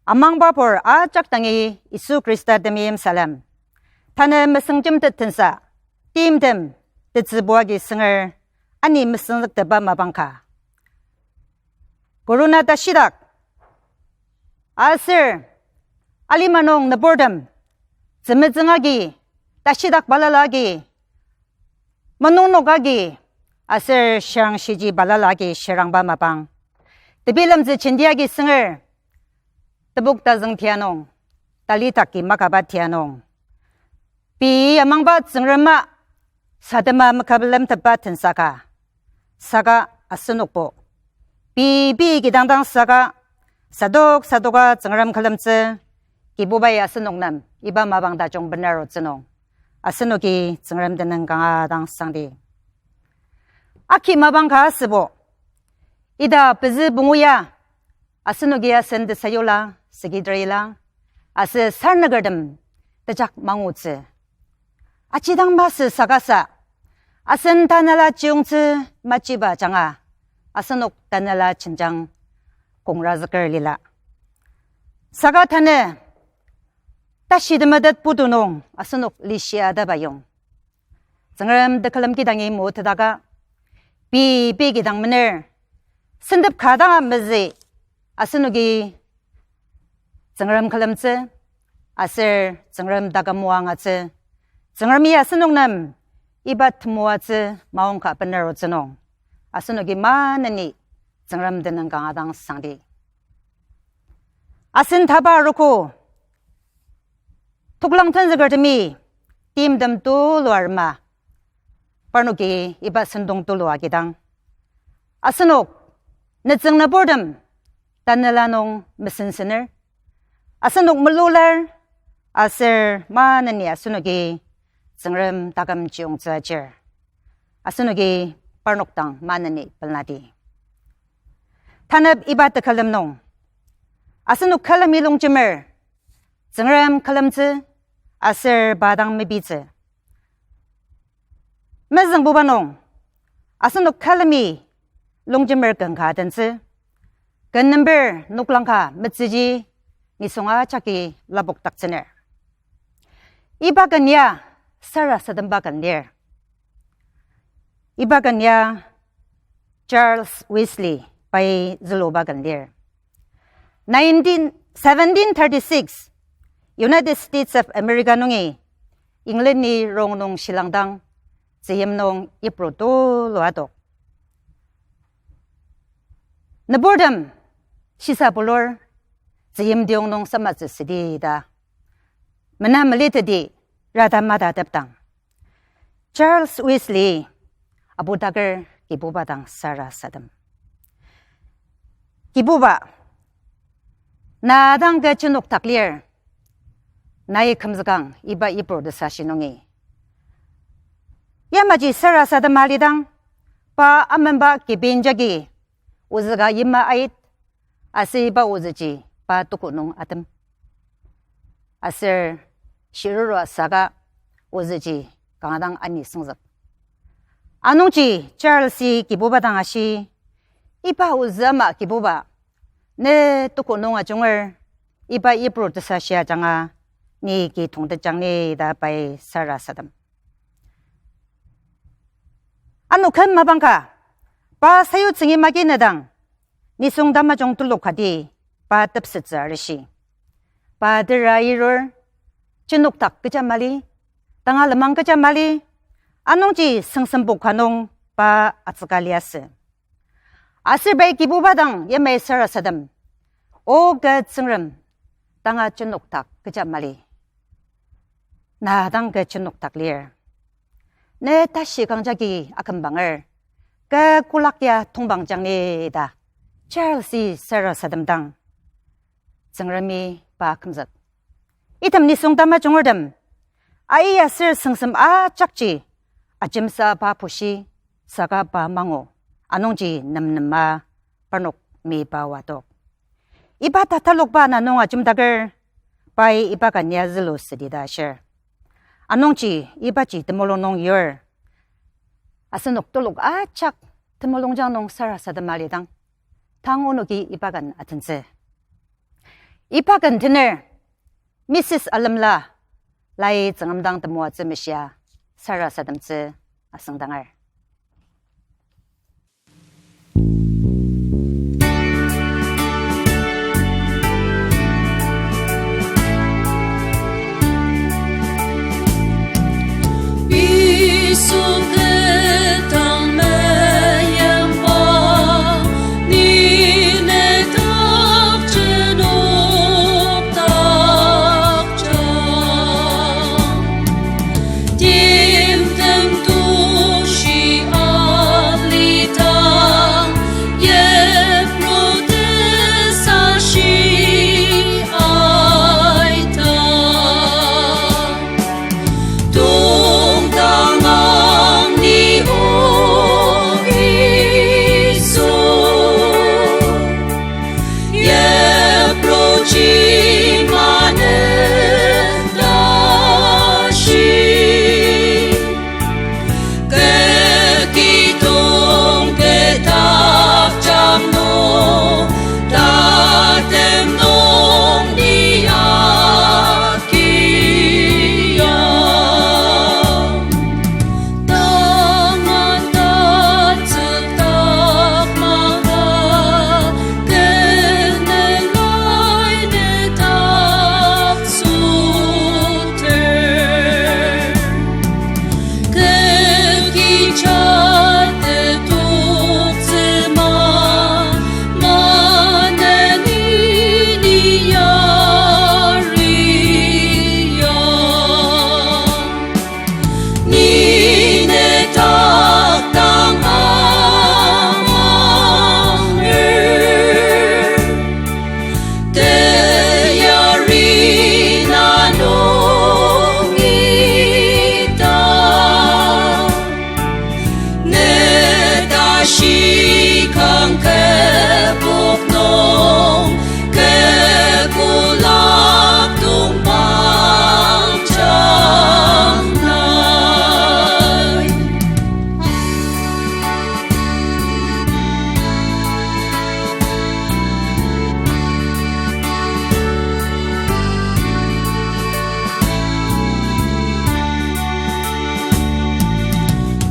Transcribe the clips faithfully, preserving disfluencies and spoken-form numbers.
Amangbapur ajak dangi Yisu Khrista temeim salem. Tanü mesüngjemtet tensa, timtem, tetsübu agi sünger, ani mesüngzüktepba mapang ka. Corona tashidak, aser alima nung nüburtem, tzümetsüng agi, tashidak balala agi, menungnok agi, aser shirangshiji balala agi shirangba mapang. Tebilemtsü jenti agi sünger, tebok tazüng tia nung, tali taki makaba tia nung, pei amangba Tsüngrema sadema makabelemtepba tensaka, saka asenokbo pei pei kidangdang saka sadok sadoka Tsüngrem külemtsü, Kibubai asenok nem iba mapang tajung benarutsü nung, asenoki Tsüngrem tenüng kanga dang sangdi. Aki mapang ka asübo, ita pezü pungu ya, asenoki asen tesayula, secretary la, aser sarnükertem tejak mangutsü. Ajidang masü sakasa, asen tanela chiyungtsü machiba ajanga, asenok tanela jenjang kongra züker lila. Saka tanü, tashi temetet putu nung asenok lishia tebajung, Tsüngrem tekülem kidangi motetaka, pei pei kidang mener, sentep ka danga mezü, asenoki Tsüngrem külemtsü, aser Tsüngrem taküm moangatsü, Tsüngremi asenok nem iba temoatsü maongka benarutsü nung, asenoki maneni Tsüngrem tenüng kanga dang sangdi. Asen taba arogo, toklang tenzükertemi timtem tulu arema, parnoki iba sentong tulu agidang, asenok nütsüng nüburtem tanela nung mesensener, asenok melular, aser maneni asenoki Tsüngrem taküm chiyungtsü ajir, asenoki parnok dang maneni pelnati. Tanep iba tekülem nung, asenok külemi longjemer, Tsüngrem külemtsü, aser pa dang mepitsü. Mezüngbuba nung, asenok külemi longjemer ken ka tentsü, ken number noklang ka metsüji nisung ajaki lapokdaktsüner. Iba ken ya sarasademba ken lir. Iba ken ya Charles Wesley pai züluba ken lir. Nineteen, seventeen thirty-six, United States of America nungi England-i rong nung shilangdang, tzüyim nung Hebrew tulu adok. Nüburtem shisa pulur, tzüyimtiong nung samatsü südi ta mena meliteti rata matatepdang, Charles Wesley apu taker Kibuba dang sarasadem. Kibuba, na dang kü jenokdak lir, nai kümzükang iba Hebrew tesashi nungi. Yamaji sarasadema alidang, pa amenba kibin jagi ozüka yima ait, aser iba ozüji pa tuku nung atem. Aser shiruru saka ozüji kanga dang ani süngzük. Anungji Charles-i Kibuba dang ashi, iba ozü ama Kibuba, ne tuku nung ajunger, iba Hebrew tesashi ajanga, ni ki tongtejang ni ta pai sarasadem. Ano küm mapang ka, pa sayutsüngi maki nedang, nisung tamajung telok kati, pa tepsettsü arishi. Pa tera irur, jenokdak kecha mali, tanga lenmang kecha mali, anungji süngsempok ka nung pa atsüka liasü. Aser pai Kibuba dang yamai sarasadem, O kü Tsüngrem, tanga jenokdak kecha mali. Na dang kü jenokdak lir. Ne tashi kangjagi akümbanger, kü kolak ya tongpang jang ni ta Charles-i sarasademdang, Tsüngremi pa kümzük. Item nisung tamajungertem, aiya aser süngsem ajakji, ajemsa pa pushi, saka pa mangu, anungji nemnema parnok meyipa wadok. Iba tatalokba na nung ajemdaker, pai iba ka nia zülu südi ta ashir. Anungji ibaji temulung nung yur. Asenok telok ajak temulungjang nung sarasadema alidang, tang onoki iba ka atentsü. Iba ken tener, Missus Alemla, lai Tsüngrem dang temoatsü meshia sarasademtsü asüngdanger.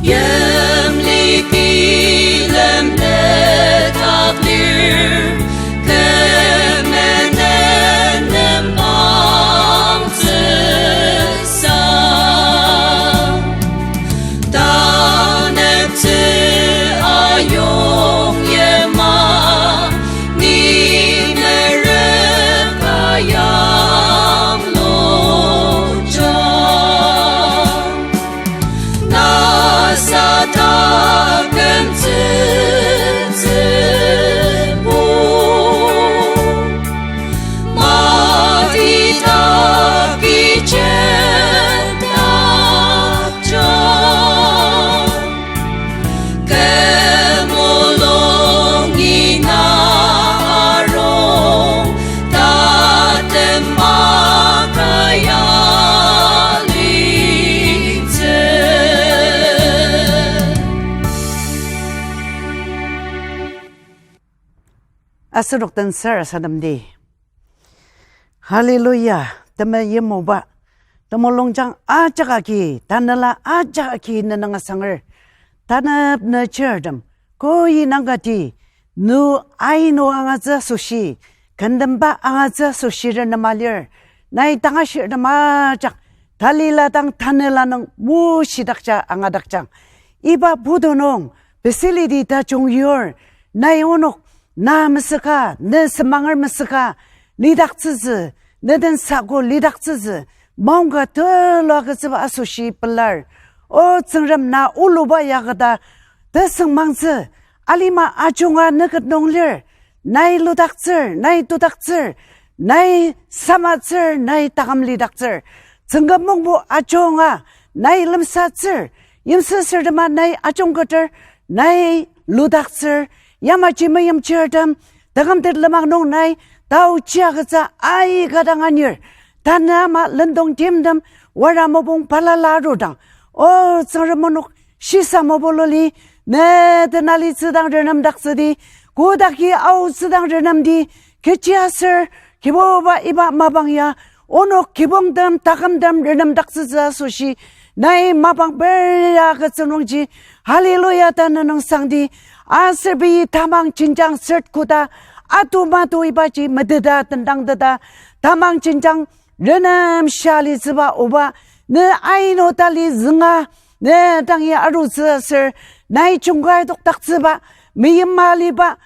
Yimli bilem nedak lir, kü menen nem bangtsüsa. Taneptsü ayong yima, ni merük ayang luja. Nasa taküm tsütsübu, mati taki jendakja. Kü mulung ina arung, tatem maka ya litsü. Asenok den sarasademdi. Hallelujah, temeim Oba. Temulungjang ajak agi, tanela ajak agi ne nang asanger. Tanep ne chirtem, koi nangkati, nu ainu angatsü asoshi, kendemba angatsü asoshi renema lir. Nai tangashirtem ajak, talila dang tanela nung mushidakja angadakjang. Iba putu nung, facility tajung yur, nai onok, na mesüka, ne semanger mesüka, lidaktsütsü, ne den sako lidaktsütsü, maongka tulu agütsüba asoshi pelar. O Tsüngrem, na oluba yaketa tesüngmangtsü, alima ajunga neket nung lir, nai ludaktsür, nai tudaktsür, nai samatsür, nai taküm lidaktsür. Tsüngrem mungbo ajunga, nai lemsatsür, yimsüsürtema nai ajungketer, nai ludaktsür, yamaji meimchirtem, takümtet lenmang nung nai, taochi agütsü aika dang anir, tanü ama lendong timtem, wara mopung balala arudang. O Tsüngrem, onok shisa mopuloli, ne den alitsüdang renemdaktsüdi, kodaki aotsüdang renemdi, kechiaser, Kibuba iba mapang ya, onok kibongtem, takümtem, renemdaktsütsü asoshi, nai mapang peria agütsü nungji, hallelujah ta ne nüngsangdi, aser pei tamang jenjang sert koda, atu matu ibaji meteta tendangteta, tamang jenjang renem shalitsüba oba, ne aino tali zünga, ne dangi arutsü aser, nai jungkai tokdaktsüba, meima aliba,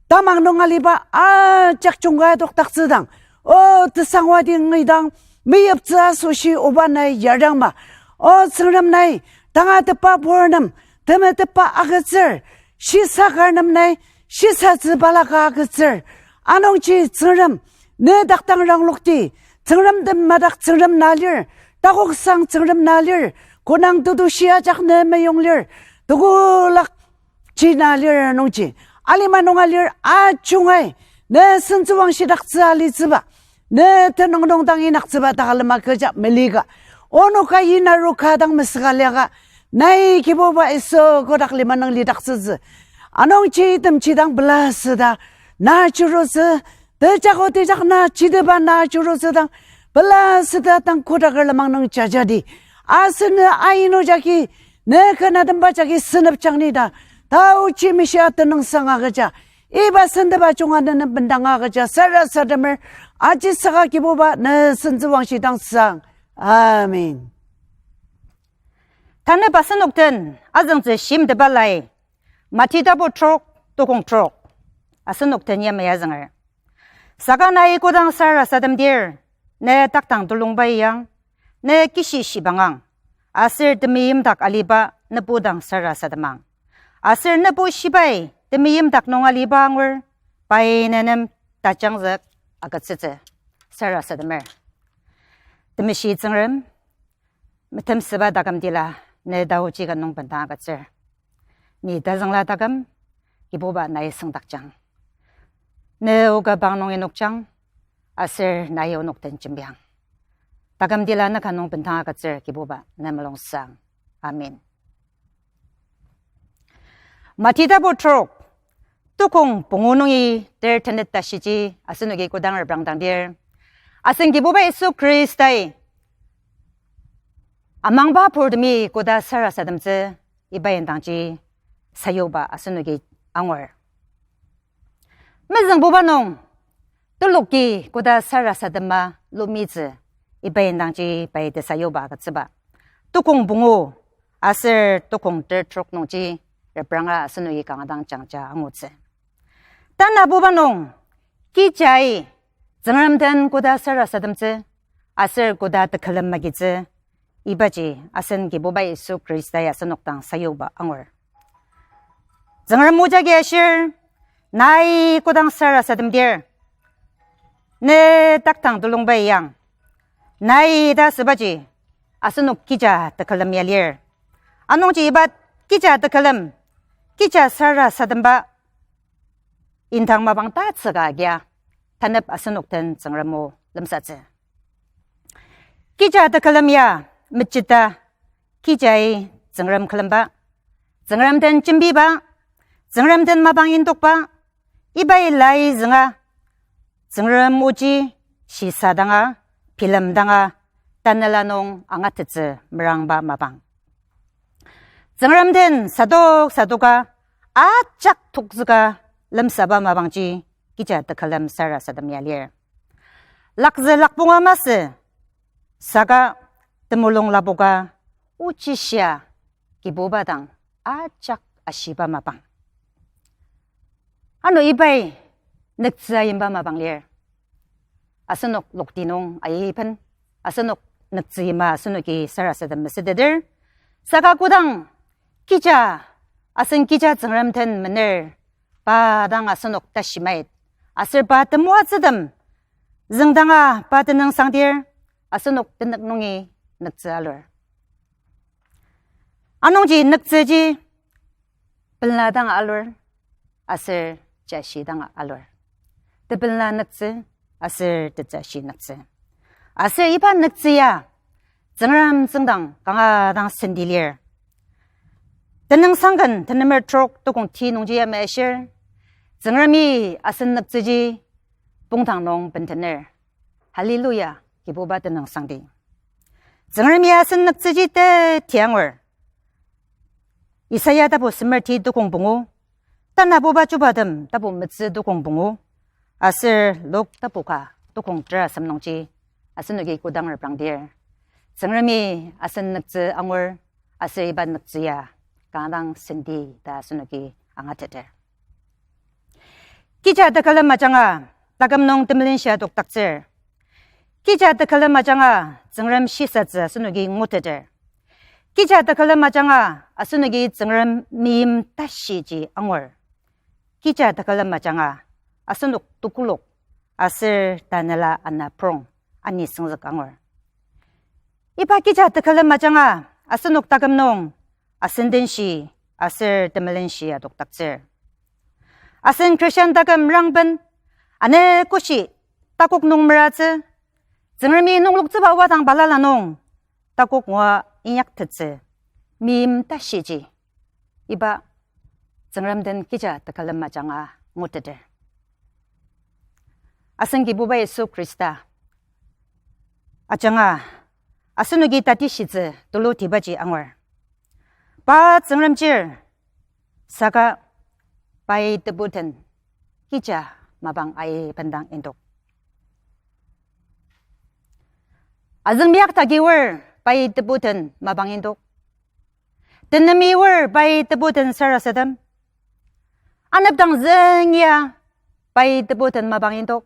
tamang nung aliba, ajak jungkai tokdaktsüdang, o tesangwadi ngidang, meyiptsü asoshi oba nai yariangma, o Tsüngrem nai, tangatetba purnem, temetetba agütsür, shisakarnem nai, shisatsü balaka agütsür, anungji Tsüngrem, ne dak dang ranglokti, Tsüngrem den madak Tsüngrem na lir, takoksang Tsüngrem na lir, konang tetushi ajak ne meyong lir, tekolak ji na lir nungji, alima nung alir ajungai, ne sentsüwangshidaktsü alitsüba, ne tenüng nung dang inyaktsüba takalema kecha melika, onoka inaru ka dang mesüka liaka, nai Kibuba Yisu kodak lima nung lidaktsütsü. Anungji itemji dang pela süda, na churutsü, tejako tejak na chideba na churutsü dang, pela süda dang kodaker lenmang nung jajadi. Asen ne ainu jagi, ne kena temba jagi senepjang ni ta, taochi mishia tenüngsang agüja, iba senteba junga ne nem bendang agüja, sarasademer, aji saka Kibuba ne sentsüwangshidang sang. Amen. Tanü asenok den azüngtsü shimteba lai, Mati tapu trok, tukong trok, asenok den yamai azünger. Saka nai kodang sarasademdir, ne takdang tulungba iyang, ne kishi shibangang, aser temeim dak aliba nebu dang sarasademang. Aser nebu shibai temeim dak nung aliba angur, pai ne nem tajangzük agütsütsü. Sarasademer. Temeshi Tsüngrem, metemsüba taküm tila, ne taochi ka nung bendang agütsür. Ni tazüngla taküm, Kibuba nai süngdakjang. Ne oka bang nung inokjang, aser nai onok den jembiang. Taküm tila ne ka nung bendang agütsür Kibuba ne mulungsang. Amen. Mati tapu trok, tukong pungu nungi ter tenet tashiji asenoki kodang reprangdangdir, asen Kibuba Yisu Khristai amangba purtemi koda sarasademtsü iba indangji sayuba asenoki angur. Mezüngbuba nung, teloki koda sarasadema lumitsü iba indangji pai tesayuba agütsüba. Tukong pungu, aser tukong ter trok nungji repranga asenoki kanga dang jangja angutsü. Tanabuba nung, kija-i Tsüngrem den koda sarasademtsü, aser koda tekülem magitsü, ibaji asen Kibuba Yisu Khristai asenok dang sayuba angur. Tsüngrem o jagi ashir, nai kodang sarasademdir, ne takdang tulungba iyang, nai ta sübaji asenok kija tekülem ya lir. Anungji iba kija tekülem, kija sarasademba indang mapang tatsüka agia, tanep asenok den Tsüngrem o lemsatsü. Kija tekülem ya mejita, kija-i Tsüngrem külemba, Tsüngrem den jembiba, Tsüngrem den mapang indokba, ibai lai zünga, Tsüngrem oji shisadanga, bilemdanga, tanela nung angatettsü merangba mapang. Tsüngrem den sadok sadoka ajak tokzüka lemsaba mapangji kija tekülem sarasadem ya lir. Lakzü lakponga masü, saka temulung lapoka ochishia Kibuba dang ajak ashiba mapang. Ano ibai nüktsü ayimba mapang lir. Asenok lokti nung aiben, asenok nüktsü yima asenoki sarasadem mesüteter. Saka kodang kija, asen kija Tsüngrem den mener, pa dang asenok tashimait, aser pa temoatsütem züngdanga pa tenüngsangdir, asenok tenük nungi nüktsü alur. Anungji nüktsüji pelar dang alur, aser jashi dang alur. Tepelar nüktsü, aser tejashi nüktsü. Aser iba nüktsü ya, Tsüngrem tsüngdang kanga dang senti lir. Tenüngsang ken tenemer trok tukong ti nungji yamai ashir, Tsüngremi asen nüktsüji pongdang nung bentener. Hallelujah, Kibuba tenüngsangdi. Tsüngremi asen nüktsüji teti angur. Isaiah tapu semer ti tukong pungu, Tanabuba Chubatem tapu metsü tukong pungu, aser Luk tapu ka tukong tera asem nungji, asenoki kodang reprangdir, Tsüngremi asen nüktsü angur, aser iba nüktsü ya kanga dang senti ta asenoki angateter. Kija tekülem ajanga, taküm nung temelenshi adokdaktsür. Kija tekülem ajanga, Tsüngrem shisatsü asenoki nguteter. Kija tekülem ajanga, asenoki Tsüngrem meim tashiji angur. Kija tekülem ajanga, asenok tekolak aser tanela anaprong anisüngzük angur. Iba kija tekülem ajanga, asenok taküm nung asen denshi aser temelenshi adokdaktsür. Asen Christian taküm rangben ane koshi takok nung meratsü, Tsüngremi nungloktsüba wadang balala nung takok ngua inyaktettsü, meim tashiji iba Tsüngrem den kija tekülem ajanga nguteter. Asen Kibuba Yisu Khrista ajanga asenoki tatishitsü tulutibaji angur. Pa Tsüngrem chir, saka pai tebuten kija mapang ai bendang indok. Azüngmiak takiwer pai tebuten mapang indok. Tenemi wer pai tebuten sarasadem. Anepdang züngya pai tebuten mapang indok.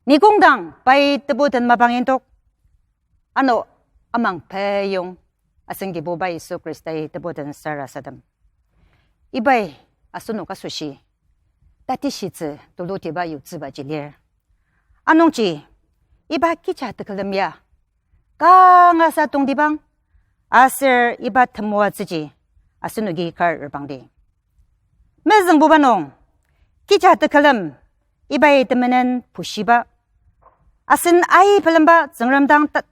Nikongdang pai tebuten mapang indok. Ano amang peyong asen Kibuba Yisu Khristai tebuten sarasadem. Ibai asenok asoshi tatishitsü tulutiba yutsübaji lir. Anungji iba kija tekülem ya kangasa tongtibang, aser iba temoatsüji asenoki kar rebangdi. Mezüngbuba nung, kija tekülem ibai temenen pushiba, asen ai pelemba Tsüngrem dang ta-,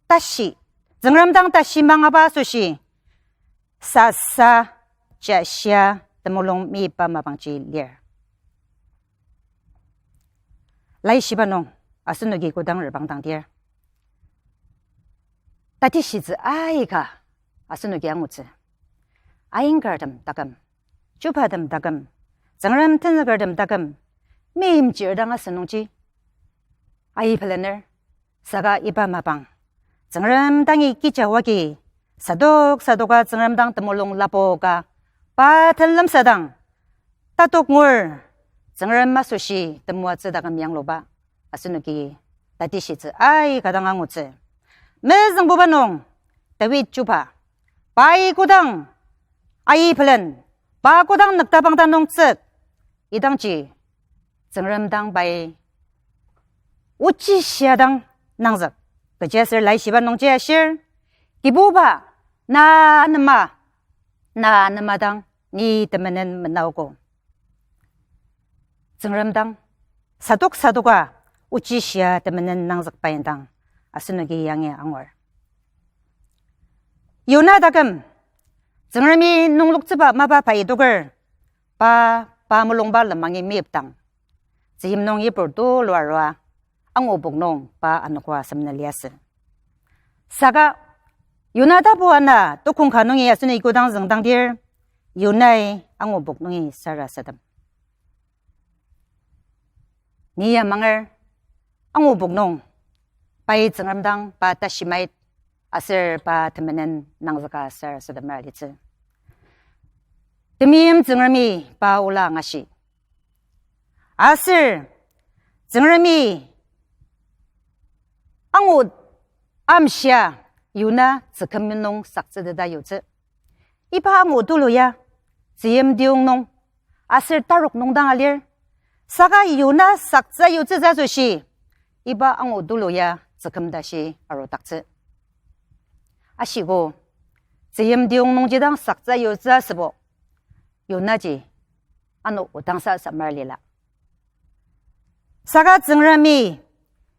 tashi, Tsüngrem dang tashi mangaba asoshi, sasa, jashia, temulung miba mapangji lir. Laishiba nung, asenoki kodang rebang dangdir, tatishitsü aika asenoki angutsü. Aingertem taküm, chubatem taküm, Tsüngrem tenzükertem taküm, meimchir dang asünungji ai pelener, saka iba mapang Tsüngrem dangi kija wagi, sadok sadoka Tsüngrem dang temulung lapoka, pa den lemsadang, tatok ngur, Tsüngrem asoshi temoatsü taküm yangluba asenoki tatishitsü aika dang angutsü. Mezüngbuba nung, David chuba, pai kodang ai pelen, pa kodang nüktabang ta nungtsük, idangji Tsüngrem dang pai ochi shia dang nangzük. Kechiaser Laishiba nungji ashir, Kibuba, na anema, na anema dang ni temenen menaogo. Tsüngrem dang sadok sadoka ochi shia temenen nangzükba indang asenoki yangi angur. Yona taküm, Tsüngremi nungloktsüba mapa pai adoker, pa, pa mulungba lemangi meyipdang, tzüyim nung yipur tulu arua, angupok nung pa anogo asem na liasü. Saka, Yona tapu ana tukong ka nungi asenoki kodang züngdangdir, Yonai angupok nungi sarasadem. Ni ya manger, angupok nung, pai Tsüngrem dang pa tashimait, aser pa temenen nangzüka sarasademer alitsü. Temeim Tsüngremi pa ola angashi. Aser Tsüngremi angu amshia Yona tsüküm nung saktsüteta yutsü. Iba angu tulu ya, tzüyim tiyong nung, aser tarok nung dang alir, saka Yona saktsü yutsü asoshi, iba angu tulu ya tsüküm tashi arudaktsü. Ashiko, tzüyim tiyong nungji dang saktsü yutsü asübo, Yonaji ano odangsa samar lila. Saka Tsüngremi,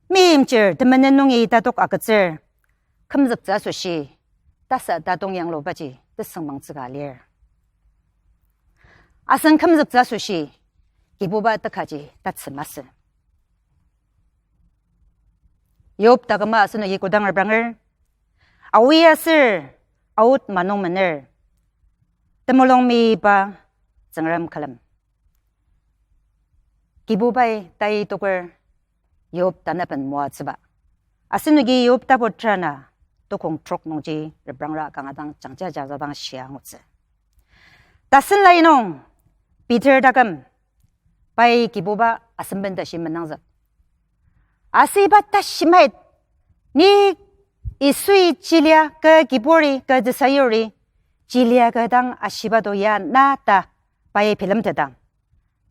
meimchir temenen nungi tatok agütsür, kümzüktsü asoshi, tasa tatong yanglubaji tesüngmangtsüka lir. Asen kümzüktsü asoshi, Kibuba tekaji tatsü masü. Yob taküma asenoki kodang repranger, awi aser aot manung mener, temulung meyipa Tsüngrem külem. Kibubai tai toker Yob tanaben moatsüba. Asenoki Yob tapu terana tukong trok nungji reprangra kanga dang jangja jaja dang shia angutsü. Tasen lai nung Peter taküm pai Kibuba asemben tashi menangzük. Aser iba tashimait, ni Yisui chilia kü kiburi kü tesayuri chilia kü dang ashiba to ya na ta pai bilemtetang,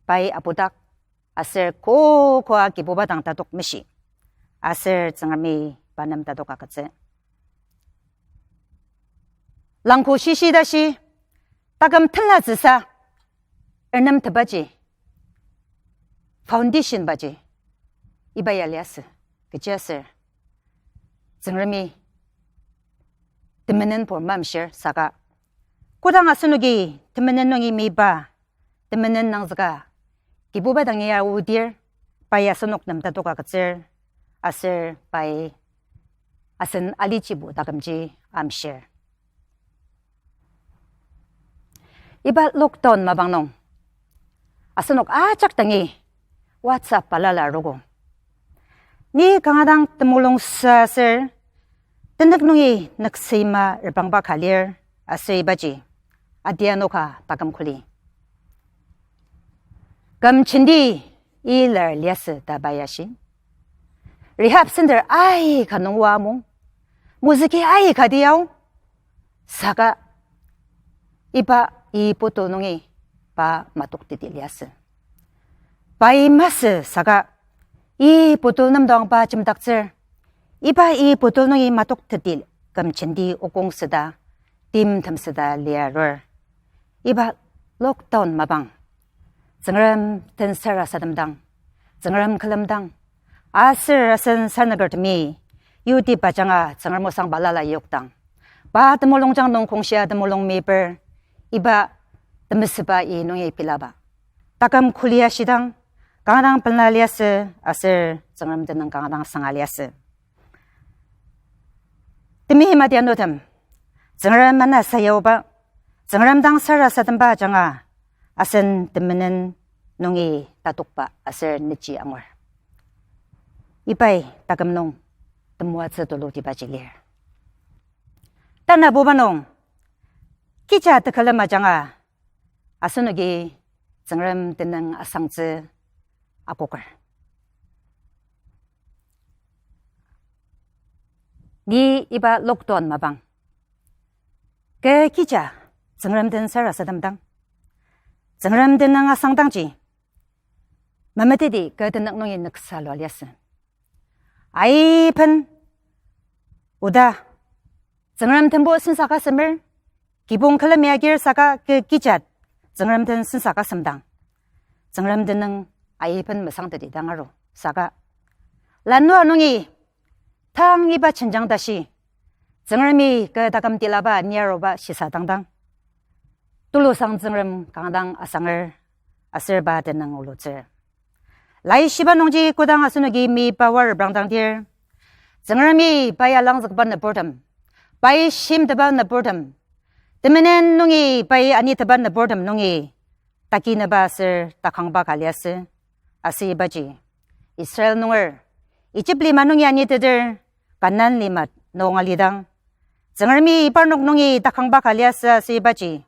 pai apudak aser kokoa Kibuba dang tatok meshi, aser Tsüngremi pa nem tatok agütsü. Langko shishi tashi, taküm tenlatsüsa, ernemtepaji, foundation baji, iba ya liasü, kechiaser Tsüngremi temenenpur mamshir saka, kodang asenoki temenen nungi meyipa, temenen nangzüka, Kibuba dangi ya odir, pai asenok nem tatok agütsür, aser pai asen alijibo takümji amshir. Iba lockdown mapang nung asenok ajak dangi WhatsApp balala arogo. Ni kanga dang temulung sa aser tenük nungi nüksüima repangba ka lir, aser ibaji adianoka taküm kuli. Küm jenti ilar liasü ta pa ya shi. Rehab center aika nung oa mung, mozüki aikati ao, saka iba i putul nungi pa matokteti liasü. Pai masü saka i putul nem dang pa jemdaktsür. Iba i putul nungi matokteti küm jenti okong süda, timtem süda lia arur. Iba lockdown mapang Tsüngrem den sarasadem dang, Tsüngrem külem dang, aser asen sanakertemi, YouTube ajanga Tsüngrem osang balala yokdang, pa temulungjang nung kongshia temulung meyiper, iba temesüba i nungi bilaba taküm kuli ashidang, kanga dang pela liasü, aser Tsüngrem tenüng kanga dang sanga liasü. Temeim adianutem, Tsüngrem ana sayaoba, Tsüngrem dang sarasademba ajanga, asen temenen nungi tatokba aser nechi angur. Ibai taküm nung temoatsü tulutibaji lir. Tanabuba nung kija tekülem ajanga asenoki Tsüngrem tenüng asangtsü akoker. Ni iba lockdown mapang, kü kija Tsüngrem den sarasademdang, Tsüngrem tenüng asangdangji, memeteti kü tenük nungi nüksa lua liasü. Aiben oda Tsüngrem tenbo sensa ka semer, kibong külemi agir saka kü kija Tsüngrem den sensa ka semdang, Tsüngrem tenüng aiben mesangteti dang aru saka, lanua nungi tang iba jenjang tashi, Tsüngremi kü taküm tilaba ni aruba shisa dangdang, tulusang Tsüngrem kanga dang asanger, aser pa tenüng olutsür. Laishiba nungji kodang asenoki meyipa reprangdangdir, Tsüngremi pai alangzükba nüburtem, pai shimteba nüburtem, temenen nungi pai aniteba nüburtem nungi takineba aser takangba ka liasü. Aser ibaji Israel nunger Egypt lima nungi aniteter Kanan lima nung alidang, Tsüngremi parnok nungi takangba ka liasü. Aser ibaji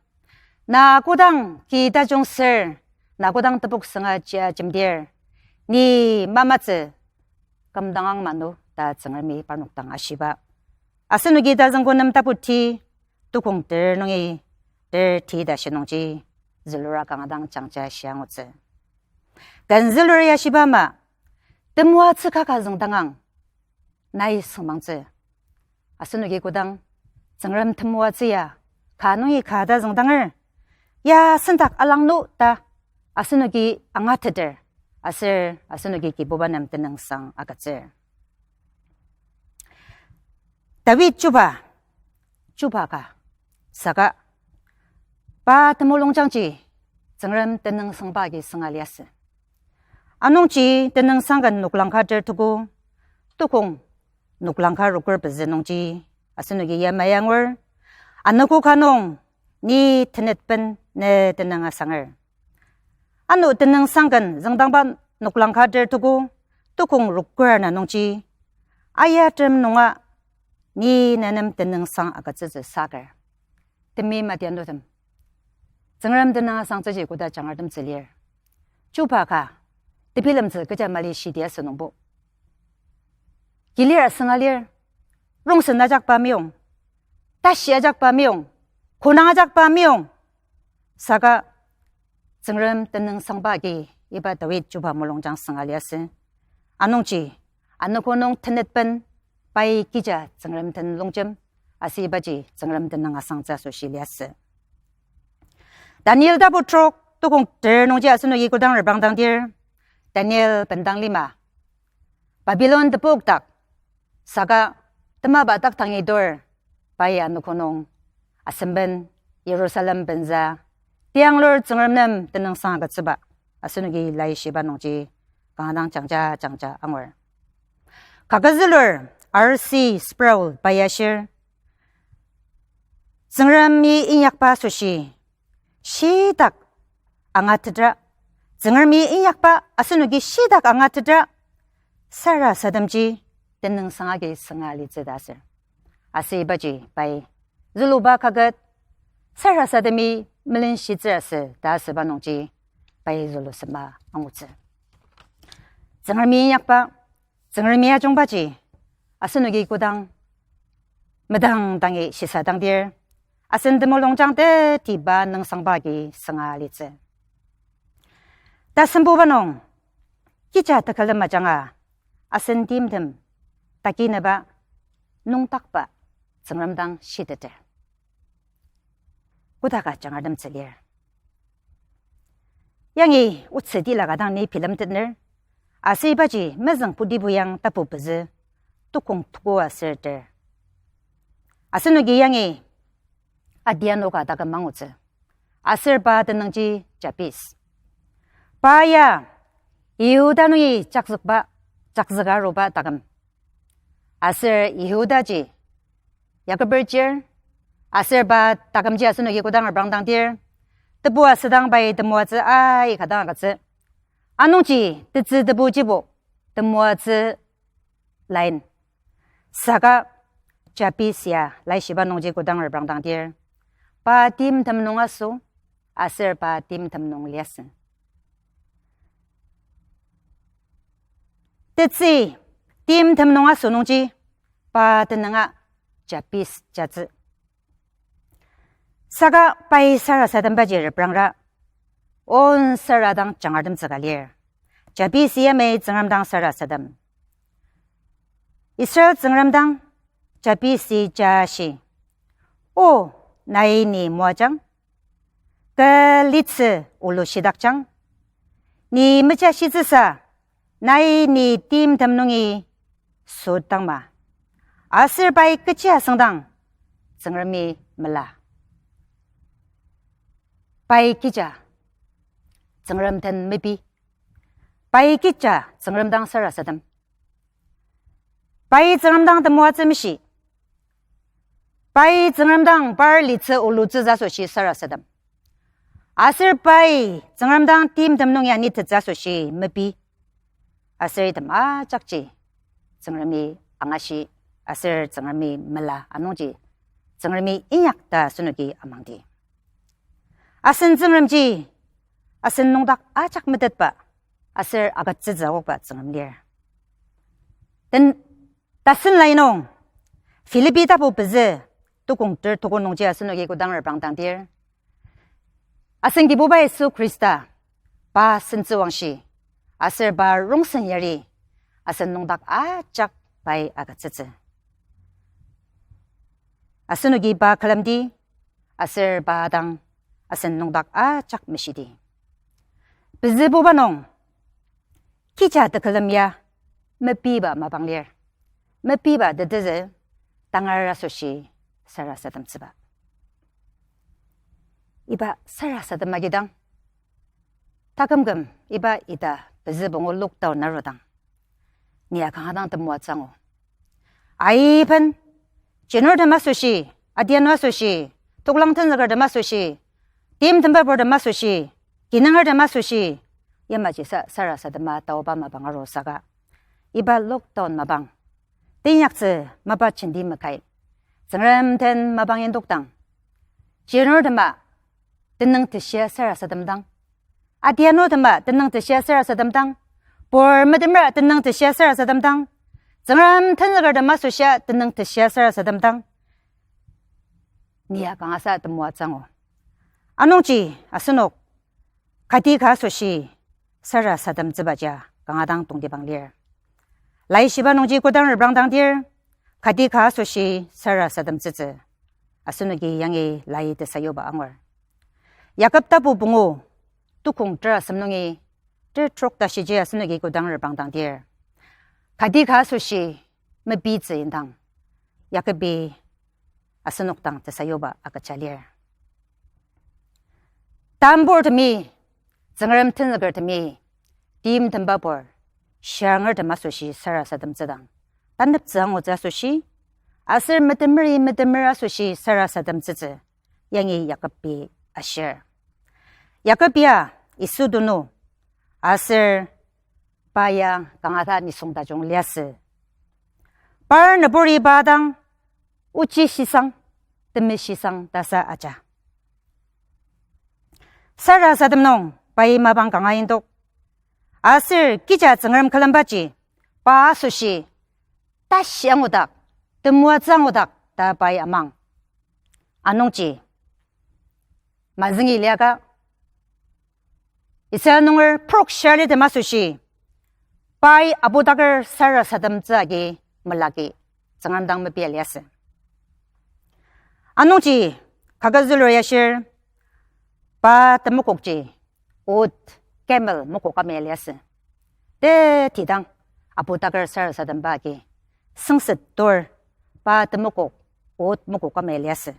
na kodang ki tajung ser, na kodang tepok sünga jia jemdir, ni mamatsü kümdangang manu ta Tsüngremi parnok dang ashiba. Asenoki tazüngko nem taputi tukong ter nungi ter ti ta shinungji zülura kanga dang jangja shia angutsü. Ken zülur ya shiba ama, temoatsü kaka züngdangang nai süngmangtsü. Asenoki kodang Tsüngrem temoatsü ya ka nungi ka ta züngdanger, ya sendak alangnu ta asenoki angateter, aser asenoki Kibuba nem tenüngsang agütsür. David chuba, chuba ka, saka pa temulungjangji Tsüngrem tenüngsangba agi sünga liasü. Anungji Tenüngsang Ken noklang ka ter tuku, tukong noklang ka rokür pezü nungji, asenoki yamai angur, anogo ka nung, ni tenetben ne tenüng asanger. Ano tenüngsang ken züngdangba noklang ka ter tuko, tukong rokür ana nungji, ayatem nunga, ni nenem tenüngsang agütsütsü saker. Temeim adianutem, Tsüngrem tenüng asangtsüji koda jangartemtsü lir. Chuba ka, tebilemtsü kecha mali shidi asünungbo, kilir asünga lir, rongsen ajakba meyong, tashi ajakba meyong, konang ajakba meyong. Saka Tsüngrem tenüngsangba agi iba Dawid chuba mulungjang sünga liasü. Anungji, anogo nung tenetben pai kija Tsüngrem den longjem, aser ibaji Tsüngrem tenüng asangtsü asoshi liasü. Daniel tapu trok tukong ter nungji asenoki kodang reprangdangdir, Daniel bendang lima, Babilon tepok dak, saka temaba dak tangi tur, pai anogo nung, asemben, Jerusalem benza, tianglur Tsüngrem nem tenüngsang agütsüba, asenoki laishiba nungji, kanga dang jangja jangja angur. Kaket zülur R C Sproul pai ashir, Tsüngremi inyakba asoshi shitak angatetra, Tsüngremi inyakba asenoki shitak angatetra, sarasademji tenüngsang agi sünga litsü ta asür. Aser ibaji pai züluba kaket, sarasademi melenshitsür asü ta asüba nungji pai zülu sema angutsü. Tsüngremi inyakba, Tsüngremi ajungbaji, asenoki kodang medang dangi shisadangdir, asen temulungjang tetiba nüngsangba agi sünga litsü. Tasembuba nung, kija tekülem ajanga, asen timtem, takineba, nüngdakba, Tsüngrem dang shiteter. Kodaka jangartemtsü lir. Yangi otsü tila ka dang ni bilemtetner, aser ibaji mezüng Pudibu yang tapu pezü tukong tuko aser ter. Asenoki yangi adianu ka taküm angutsü. Aser pa tenüngji Jabes. Pa ya Yihuda nungi jakzükba, jakzüka aruba taküm. Aser Yihudaji yakeper chir, aser pa takümji asenoki kodang reprangdangdir, tebu asüdang pai temoatsü aika dang agütsü. Anungji tetsü tebujibo temoatsü line. Saka Jabes ya laishiba nungji kodang reprangdangdir, pa timtem nung aso, aser pa timtem nung liasü. Tetsü timtem nung aso nungji pa tenünga Jabes jatsü. Saka pai sarasadembaji reprangra, on sara dang jangartemtsüka lir. Jabes yamai Tsüngrem dang sarasadem. Israel Tsüngrem dang Jabes jashi, O, nai ni moajang, kü litsü olu shidakjang, ni mejashitsüsa, nai ni timtem nungi südangma. Aser pai kechi asüngdang, Tsüngremi mela. Pai kija Tsüngrem den mepi. Pai kija Tsüngrem dang sarasadem. Pai Tsüngrem dang temoatsü meshi. Pai Tsüngrem dang par litsü olutsü asoshi sarasadem. Aser pai Tsüngrem dang timtem nung ya nitettsü asoshi mepi. Aser item ajakji Tsüngremi angashi, aser Tsüngremi mela anungji Tsüngremi inyak ta asenoki amangdi. Asen Tsüngremji, asen nüngdak ajak metetba, aser agütsütsü okba Tsüngrem lir. Den, tasen lai nung, Philippi tapu pezü, tukong ter tuko nungji asenoki kodang reprangdangdir, asen Kibuba Yisu Khrista, pa sentsüwangshi, aser pa rongsen yari, asen nüngdak ajak pai agütsütsü. Asenoki pa külemdi, aser pa dang asen nüngdak ajak meshidi. Pezübuba nung, kija tekülem ya mepiba mapang lir. Mepiba tetezü tangar asoshi sarasademtsüba. Iba sarasadem agidang, takümküm iba ita pezü pungu lockdown arudang, ni ya kanga dang temoatsü angu. Aiben, jinurtem asoshi, adianu asoshi, toklang tenzükertem asoshi, timtemba purtem asoshi, kinungertem asoshi, yamaji sa sarasadema taoba mapang aru saka, iba lockdown mapang, teinyaktsü mapa jenti makai, Tsüngrem den mapang indokdang, jinurtema tenüng teshia sarasademdang, adianutema tenüng teshia sarasademdang, pur metemera tenüng teshia sarasademdang, Tsüngrem tenzükertem asoshia tenüng teshia sarasademdang, ni ya kangasa temoatsü angu. Anungji asenok kati ka asoshi sarasademtsübaji kanga dang tongtibang lir. Laishiba nungji kodang reprangdang dir, kati ka asoshi sarasademtsütsü asenoki yangi lai tesayuba angur. Yakob tapu pungu, tukong ter asem nungi ter trok tashiji asenoki kodang reprangdang dir, kati ka asoshi mepitsü indang, Yakobi asenok dang tesayuba agüja lir. Tamburtemi, Tsüngrem tenzükertemi, timtemba pur, shirangertem asoshi sarasademtsüdang, taneptsü angutsü asoshi, aser metemeri metemer asoshi sarasademtsütsü, yangi Yakobi ashir. Yakob ya Yisu donu, aser pa ya kangata nisung tajung liasü. Par nüburi pa dang ochi shisang, temeshisang tasa aja. Sarasadem nung pai mapang kanga indok. Aser kija Tsüngrem külembaji, pa asoshi tashi angudak, temoatsü angudak ta pai amang. Anungji mazüngi liaka, Israel nunger prok shia litem asoshi, pai apudaker sarasademtsü agi melaki Tsüngrem dang mepia liasü. Anungji kaket zülur yashir, pa temokokji oat, camel mokok amai liasü. Tetidang apudaker sarasademba agi sengset tur pa temokok oat mokok amai liasü.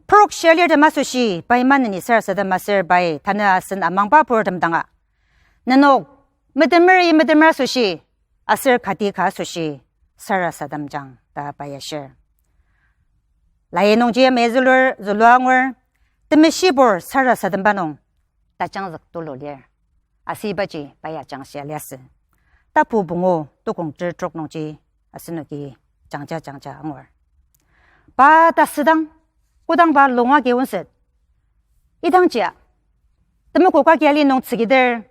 Prok shia lirtem asoshi pai maneni sarasadem aser pai tanü asen amangba purtem danga, nenok metemeri metemer asoshi aser kati ka asoshi sarasademjang ta pai ashir. Lai nungji ama zülur zülua angur, temeshibur sarasademba nung tajangzük tulu lir. Asübaji pai ajangshia liasü. Tapu pungu tukong ter trok nungji asenoki jangja jangja angur. Pa tasüdang, kodang pa lung agi onset, idangjia temokok agi ali nung tsükiter,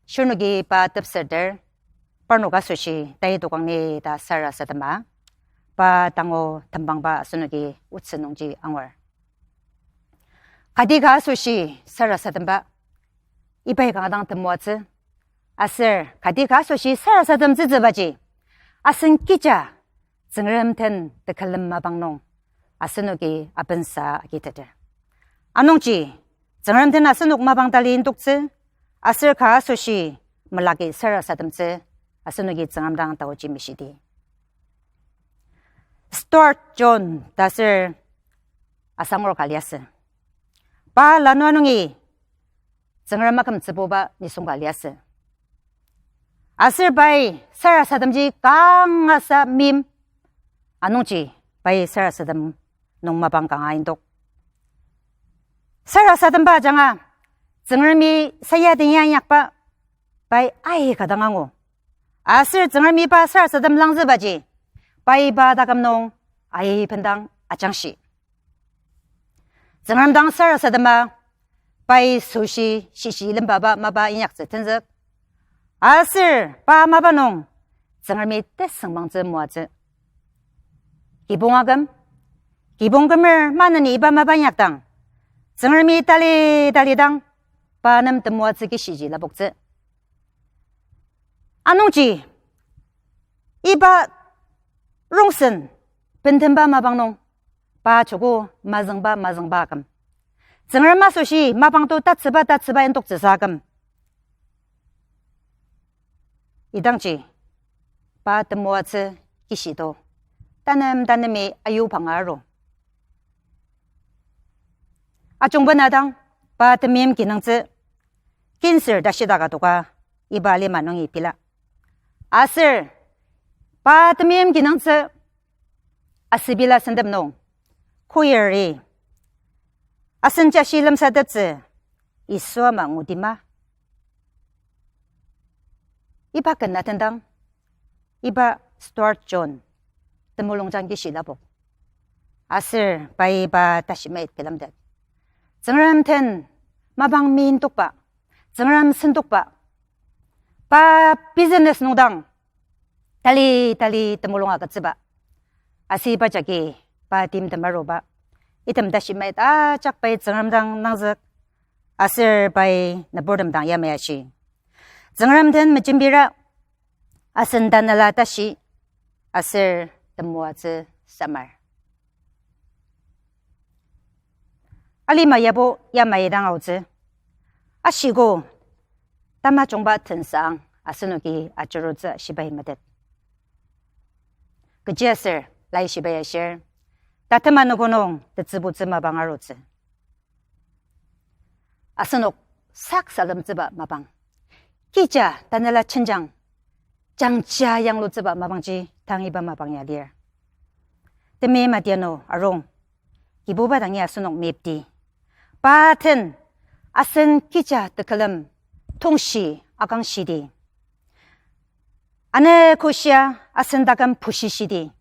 shirnoki pa tepseter, parnok asoshi tai tokang ni ta sarasadema, pa tangu tembangba asenoki otsü nungji angur. Kati ka asoshi sarasademba, ibai kanga dang temoatsü, aser kati ka asoshi sarasademtsütsübaji asen kija Tsüngrem den tekülem mapang nung asenoki abensa agiteter. Anungji Tsüngrem den asenok mapang tali indoktsü, aser ka asoshi melaki sarasademtsü asenoki Tsüngrem dang taoji meshidi. Stuart John ta aser asangur ka liasü. Pa lanua nungi Tsüngrem akümtsübuba nisung ka liasü. Aser pai sarasademji kangasa meim, anungji pai sarasadem nung mapang kanga indok. Sarasademba ajanga Tsüngremi sayaden ya inyakba pai aika dang angu. Aser Tsüngremi pa sarasadem langzübaji pai pa taküm nung aibendang ajangshi. Tsüngrem dang sarasadema pai süshi shishi lembaba mapa inyaktsü tenzük. Aser pa mapa nung Tsüngremi tesüngmangtsü moatsü. Kibong aküm, kibong kümer maneni iba mapa inyakdang, Tsüngremi tali talidang pa nem temoatsü kishiji lapoktsü. Anungji iba rongsen bentemba mapang nung pa joko mazüngba mazüngba aküm, Tsüngrem asoshi mapang to tatsüba tatsüba indoktsüsa aküm, idangji pa temoatsü kishi to tanem tanemi ayupang aru. Ajungba na dang pa temeim kinungtsü cancer ta shidaka toka iba lima nungi pila. Aser Pa temeim kinungtsü asübila sentep nung, choir-i asen jashi lemsateptsü Yisu ama ngutima. Iba ken atendang, iba Stuart John temulungjang kishi lapok. Aser pai pa tashi mait bilemtet. Tsüngrem den mapang mindokba, Tsüngrem sendokba, pa business nungdang tali tali temulung agütsüba. Asüba jagi pa timtem aruba. Item tashi mait ajak pai Tsüngrem dang nangzük. Aser pai nüburtem dang yamai ashi. Tsüngrem den mejembira, asen tanela tashi, aser temoatsü samar. Alima yabo yamai dang aotsü. Ashiko, tamajungba tensang asenoki ajurutsü shibai metet. Kechiaser, laishibai ashir, tatema noko nung tetsübutsü mapang arutsü. Asenok sak salemtsüba mapang, kija tanela jenjang, jangja yanglutsüba mapangji tang iba mapang ya lir. Temeim adianu arung, Kibuba dangi asenok mepdi. Pa den asen kija tekülem tongshi akangshidi, ano koshia asen taküm pushishidi,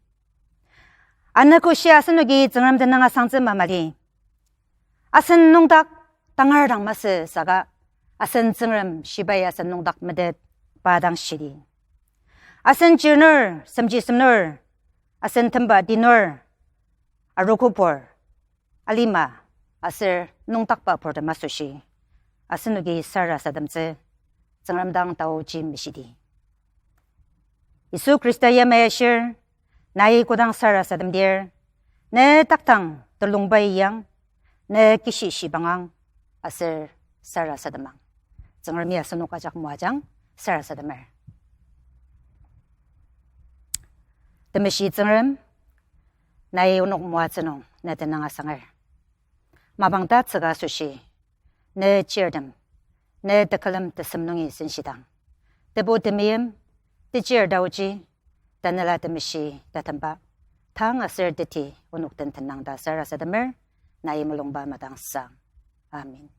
ano koshia asenoki Tsüngrem tenüng asangtsü mamali. Asen nüngdak tangar dang masü saka, asen Tsüngrem shibai asen nüngdak metet pa dang shidi. Asen chirnur, semji semnur, asen temba tinur, arogopur, alima, aser nüngdakba purtem asoshi, asenoki sarasademtsü Tsüngrem dang taoji meshidi. Yisu Khrista yamai ashir, nai kodang sarasademdir, ne taktang telungbai yang, ne kishi shibangang, aser sarasademang. Tsüngremi asenok ajak moajang sarasademer. Temeshi Tsüngrem, nai onok moatsü nung ne tenüng asanger. Mapang tatsüka asoshi, ne chirtem, ne tekülem tesem nungi senshidang, Tebu temeim, techir taoji, Tanela Temeshi tatemba, tang aser teti onok den tenang ta sarasademer, nai mulungba madangsang. Amen.